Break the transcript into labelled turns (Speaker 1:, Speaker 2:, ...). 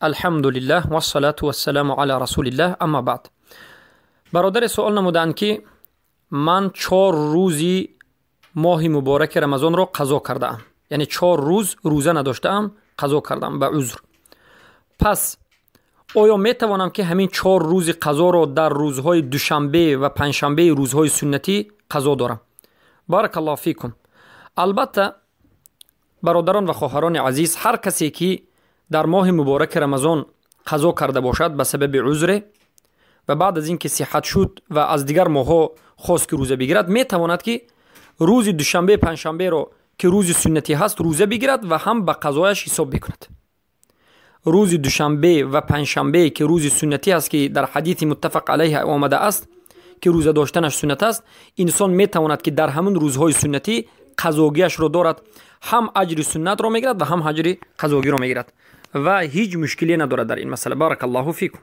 Speaker 1: Алҳамдулиллаҳ, вассалату вассаламу ала расулиллаҳ, амма баъд. Бародаре суол намуданд, ки ман 4 рӯзи моҳи мубораки Рамазонро қазо кардаам, яъне 4 рӯз рӯза надоштаам, қазо кардам ба узр. Пас оё метавонам, ки ҳамин 4 рӯзи қазоро дар рӯзҳои душанбе ва панҷшанбеи рӯзҳои суннатӣ қазо дорам? Баракаллоҳу фикум. Албатта, бародарон ва хоҳарони азиз, ҳар касе ки дар моҳи мубораки Рамазон қазо карда бошад ба сабаби узре ва баъд аз ин ки сиҳат шуд ва аз дигар моҳҳо хост, ки рӯза бигирад, метавонад, ки рӯзи душанбе, панҷшанберо, ки рӯзи суннатӣ ҳаст, рӯза бигирад ва ҳам ба қазояш ҳисоб бикунад. Рӯзи душанбе ва панҷшанбе, ки рӯзи суннатӣ аст, ки дар ҳадиси муттафақ алайҳ омада аст, ки рӯза доштанаш суннат аст, инсон метавонад, ки дар ҳамун рӯзҳои суннатӣ қазогиашро дорад, ҳам аҷри суннатро мегирад ва ҳам аҷри қазогиро мегирад ва ҳеҷ мушкиле надорад дар ин масъала. Баракаллоҳу фикум.